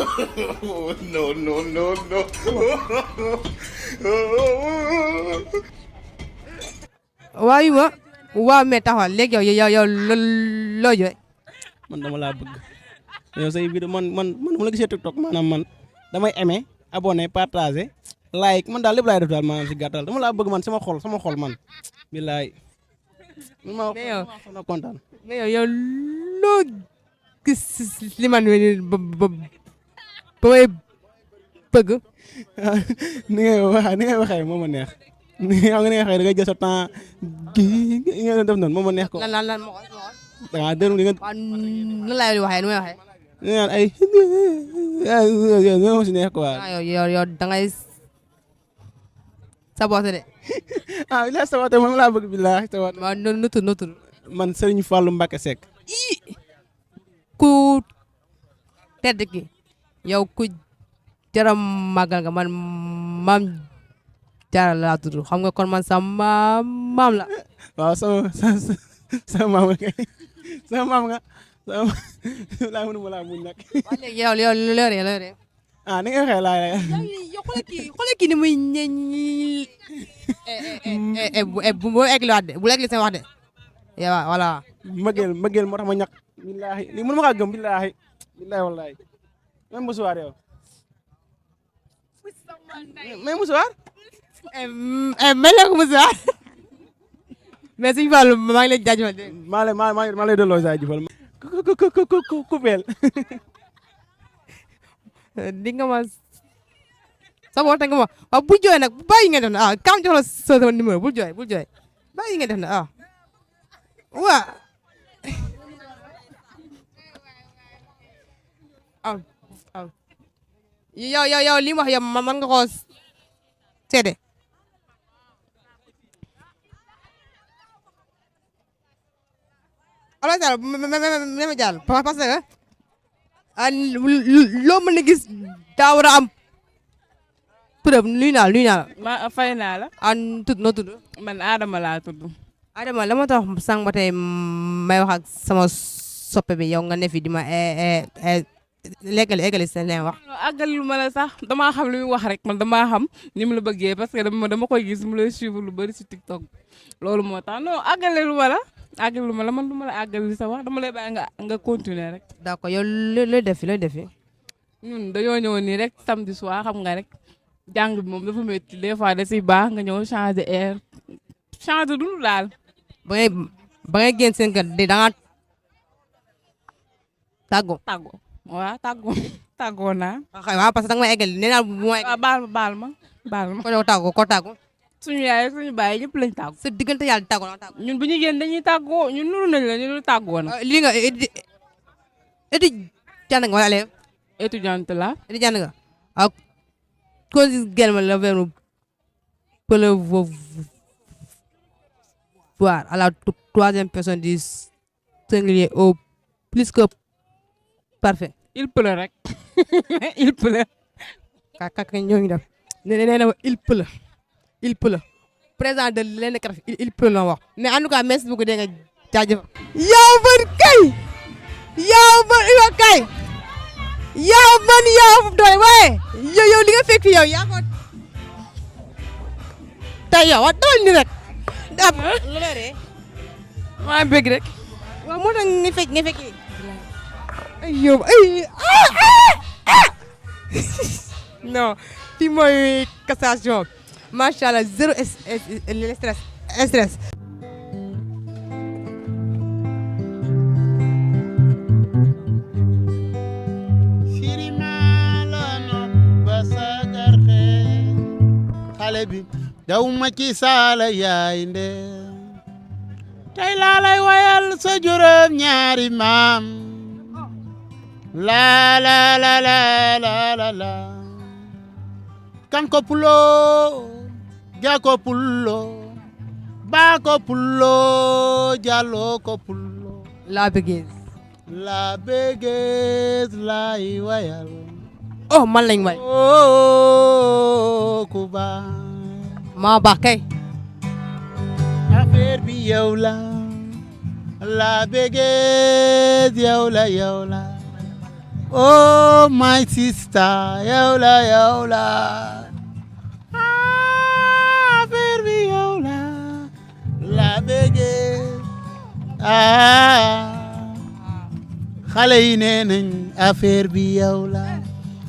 No, no, no, no. waaye ma waaw mais taxawal léegi yow loo jooy. man dama laa bëgg yow say vidéo man mu la gisee TikTok maanaam man damay aimer abonné partager like man daal lépp laay def daal maanaam si gàttal dama laa bëgg man sama xol man billaay man maa na kontaan mais yow loo gis li man ba may bëgg. ni ngay waxee moo ma neex xam nga ni nga waxee da ngay jël sa temps gi nga def noonu moo ma neex ko. lan moo waaw dégg nga. waaw nan laa waxee nu may waxee. ñu naan ay yow si neex quoi. yow da ngay saboté de. ah il a saboté moom laa bëgg billahi saboté. waaw nutul. man Serigne Fallou Mbacké Seck. ku tedd ki yow ku jaram màggal nga man maam jaara laa tudd xam nga kon man sama maam la. waaw sama maam nga kay sama maam nga sama laa mënuma laa muñ nag. waaw léegi yow looree. ah ni nga waxee laa yow xoolal kii ni muy bu eggliwaat de bu egli seen wax de. yow voilà. mbëggeel moo tax ma ñàkk. billaahi lii mënu ma kaa gëm billaahi wallaahi même bu soir yow. mais mu soir. mel na ko mu soir. mais suñu Fallou maa ngi lay jaajëfal de. maa lay delloo jaajëfal. ku beel. di nga ma saboté nga ma waaw bul jooy nag bàyyi nga def na kam jox la sama numéro bul jooy bàyyi nga def na waa yow li mu wax yow man nga koo seede. alors Sall ma jàll parce que loo mën a gis daa war a am preuve nuyu naa la. ma fay naa la. noo tudd. man Adama laa tudd. Adama la ma tax sànq ba tey may wax ak sama soppe bi yow nga ne fi di ma eggali seen leen wax. àggali lu ma la sax damaa xam li muy wax rek man damaa xam ni mu la bëggee parce que dama koy gis mu lay suivre lu bari si TikTok loolu moo tax non àggali lu ma la man lu ma la àggali sa wax dama lay bàyyi nga continuer rek. d'accord yow looy def fi. ñun dañoo ñëw nii rek samedi soir xam nga rek jàng bi moom dafa métti des fois da siy baax nga ñëw changer air changer dund daal. ba ngay génn seen kër da nga tàggoo. waaw tàggoo naa. waaw parce que danga may eggali nee naa bu ma. waaw baal ma. ko tàggoo. suñu yaay suñu baay ñëpp lañ tàggoo. sa diggante yàlla tàggoo na tàggoo. ñun bu ñu génn dañuy tàggoo ñun nuru nañ la ñu tàggoo na. lii nga étudiant nga wala élève. étudiante la. étudiant nga ak conjuguer le verbe pleuvoir à la troisième personne du singulier au plus que parfait. il pleut rek il pleut. kaka ñoo ngi def nee na il pleut présent de l'INECRAF il pleut la wax mais en tout cas merci beaucoup dégg nga jaajëf. yaa mën kay yaa mën doy waaye yow li nga fekk yow yaa ko tey yow dool ni rek. maa bëgg rek. waaw moo tax nga fekk non fii mooy cassation macha allah zéro stress. xale bi daw ma ci saala yaay nde tey laa lay wayal sa juróom ñaari maam la la la la la la la kan ko pulo ja ko pulo ba ko pulo jalo ko pulo la bégeuse lay wayal oh man lañ way oh ku baax maa baax kay affaire bi yow la bégeuse yow la oh my sister yow la affaire bi yow la bëggee xale yi nee nañ affaire bi yow la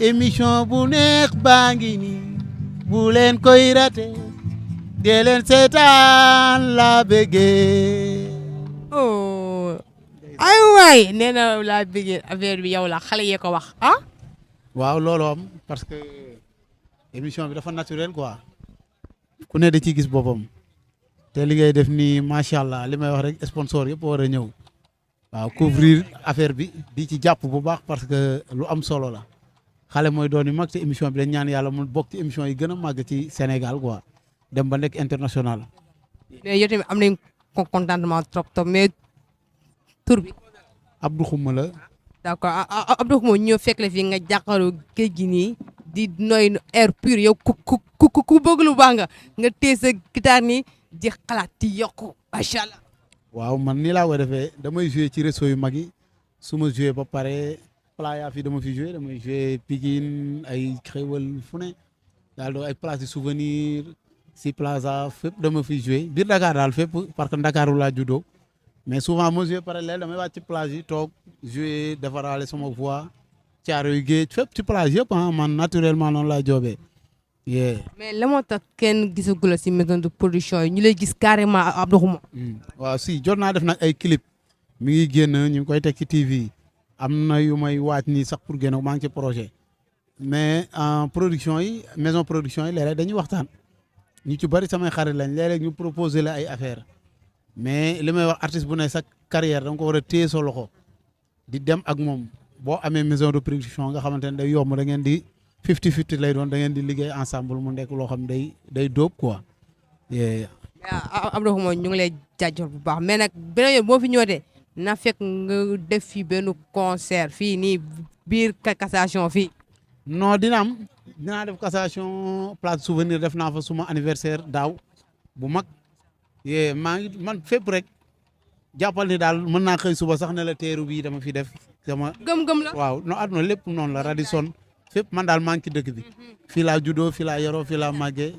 émission bu neex baa ngi nii bu leen koy raté dee leen seetaan la bëggee. oh ay waay nee na laa bëggee affaire bi yow la xale yee ko wax ah. waaw loolu am parce que émission bi dafa naturel quoi ku ne da ciy gis boppam te li ngay def nii macha allah li may wax rek sponsor yëpp war a ñëw waaw couvrir affaire bi di ci jàpp bu baax parce que lu am solo la xale mooy doon yu mag te émission bi dañ ñaan yàlla mu bokk ci émission yi gën a màgg ci Sénégal quoi dem ba nekk international. mais yow tamit am nañ contentement trop mais tur bi. Abdou Xuma la. d'accord Abdou Xuma ñëw fekk la fii nga jàkkaarloo géej gi nii di noy air pur yow ku bëgg lu baax nga téye sa guitare nii di xalaat di yokku macha allah. waaw man nii laa ko defee damay joué ci réseau yu mag yi su ma joué ba pare playa fii dama fi joué damay joué Pikine ay xéwal fu ne daal do ay place de souvenir si plaza fépp dama fi joué biir Dakar daal fépp parce que Dakar laa juddoo mais souvent ma joué parallèle damay wàcc ci plage yi toog joué defaraale sama voix caaro yu géej fépp ci plage yëpp ah man naturellement noonu laa joobee. mais la moo tax kenn gisagul la si maison de production yi ñu lay gis carrément Abdou Xuma. waaw si jot naa def nag ay clip mi ngi génn ñu ngi koy teg ci TV am na yu may waaj nii sax pour génn maa ngi ci projet mais production yi maison production yi léeg-léeg dañuy waxtaan ñu ci bëri samay xarit lañ léeg-léeg ñu proposer la ay affaire mais li may wax artiste bu ne sa carrière da nga ko war a téye sa loxo di dem ak moom boo amee maison de production nga xamante ne day yomb da ngeen di 50-50 lay doon da ngeen di liggéey ensemble mu nekk loo xam day dóob quoi. Abdou Xuma ñu ngi lay jaajëfal bu baax mais nag beneen yoon boo fi ñëwee na fekk nga def fi benn concert fii nii biir cassation fii. non dinaa def cassation place souvenir def naa fa suma anniversaire daaw bu mag maa ngi man fépp rek jàppal ni daal mën naa xëy suba sax ne la teeru bi dama fi def sama gëm-gëm la waaw non àdduna lépp noonu la Radisson fépp man daal maa ngi ci dëkk bi fii laa juddoo fii laa yoroo fii laa màggee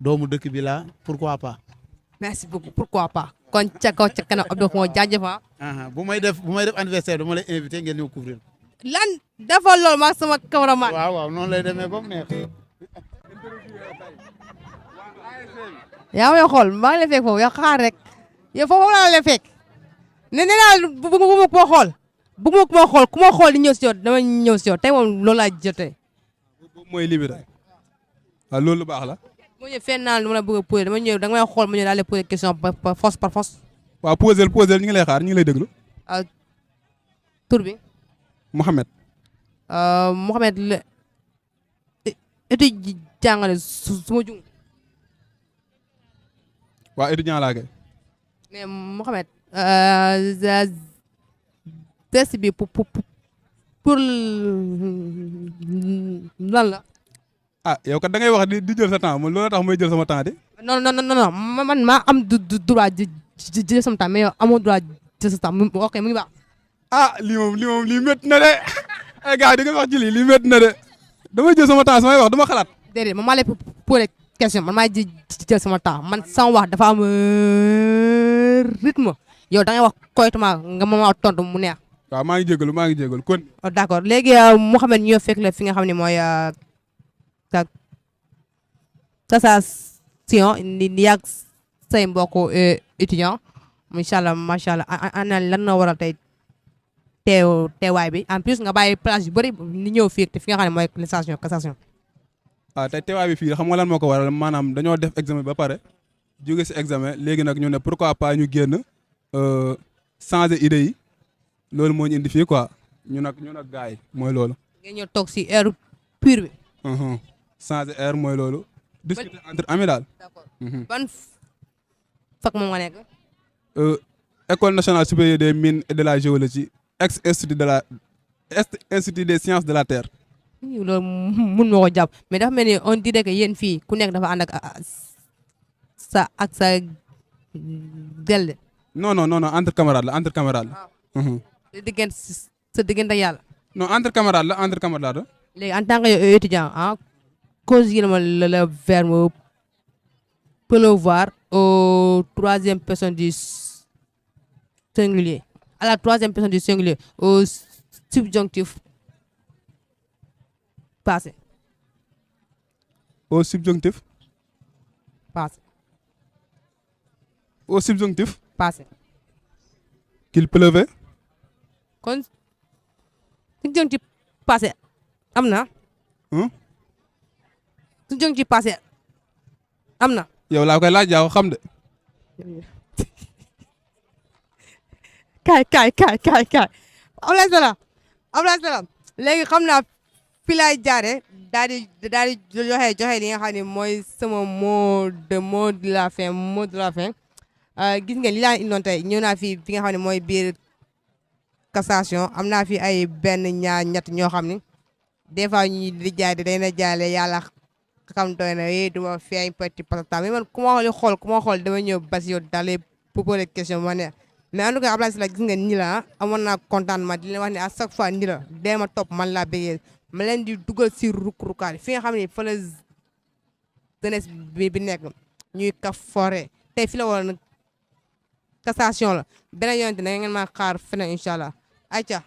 doomu dëkk bi laa pourquoi pas. merci beaucoup pourquoi pas kon ca kaw ca kanam Abdou Xuma jaajëfa. bu may def anniversaire dama lay invité ngeen ñëw couvrir. lan dafa loolu maa sama cameraman. waaw noonu lay demee ba mu neex. yaa may xool maa ngi lay fekk foofu yow xaar rek yow foofu laa lay fekk nee naa bu ma ko xool bu ma ko xool ku ma xool di ñëw si yow dama ñëw si yow tey moom loolu laa jotee. boobu mooy libéré waaw loolu lu baax la. moo ñëw fenn naa lu ma la bëgg a posé dama ñëw da nga may xool ma ñëw daal di posé question par force. waaw posé ñu ngi lay xaar ñu ngi lay déglu. tur bi. Mouhamed. Mouhamed la étude jàngale su ma jung. waaw étudiant laa kay. mais Mouhamed. test bi pour lan la. yow kat da ngay wax di jël sa temps man loolu tax may jël sama temps de. non man maa am droit di jël sama temps mais yow amoo droit jël sa temps ok mu ngi baax. lii métti na de ay gars yi di nga wax ci lii métti na de damay jël sama temps samay wax dama xalaat. déedéet man maa lay posé question man maa jël sama temps man sama wax dafa am rythme yow da ngay wax correctement nga ma tontu mu neex. waaw maa ngi jégalu kon. d'accord léegi Mouhamed ñoo fekk la fi nga xam ne mooy cassation ni yàgg say mbokku étudiant incha allah macha allah ana lan na waral tey teewaay bi en plus nga bàyyi place yu bëri ni ñëw fii te fi nga xam ne mooy cassation. tey teewaay bi fii xam nga lan moo ko waral maanaam dañoo def examen ba pare jóge si examen léegi nag ñu ne pourquoi pas ñu génn changer idée yi loolu moo ñu indi fii quoi ñu nag gars yi mooy loolu. ngeen ñëw toog si air pur bi. changer air mooy loolu. discuter entre amis daal. d'accord ban fak moom nga nekk. école nationale supérieure des mines et de la géologie institut des sciences de la terre. loolu mun ma ko jàpp mais dafa mel ni on dirait que yéen fii ku nekk dafa ànd ak sa gel de. non entre camarades la. sa diggante ak yàlla. non entre camarades la entre camarades la. léegi en tant que yow étudiant ah conjuguer ma le verbe pleuvoir au troisième personne du singulier à la troisième personne du singulier au subjonctif passé au subjonctif. passé au subjonctif. passé qu'il pleuvait. kon subjonctif passé am na Hein? subjonctif passé am na yow laa koy laaj yaa ko xam de. kaay Ablaye Salam léegi xam naa fi laay jaare daal di joxe li nga xam ne mooy sama mot de la fin gis ngeen li laa indoon tey ñëw naa fi nga xam ne mooy biir cassation am naa fi ay benn ñaar ñett ñoo xam ne des fois ñuy di jaay dañ na jaale yàlla xam doy na duma feeñ petit patata mais man ku ma xool dama ñëw basi yow daal di poser question ma ne mais en tout cas Ablaye Sylla gis nga ni la amoon naa contentement di leen wax ne à chaque fois ni la dee ma topp man laa bëggee ma leen di dugal si rukk-rukkaat fi nga xam ne fa la jeunesse bi nekk ñuy ka forêt tey fi la woon cassation la beneen yoon te na ngeen maa xaar feneen incha allah ayca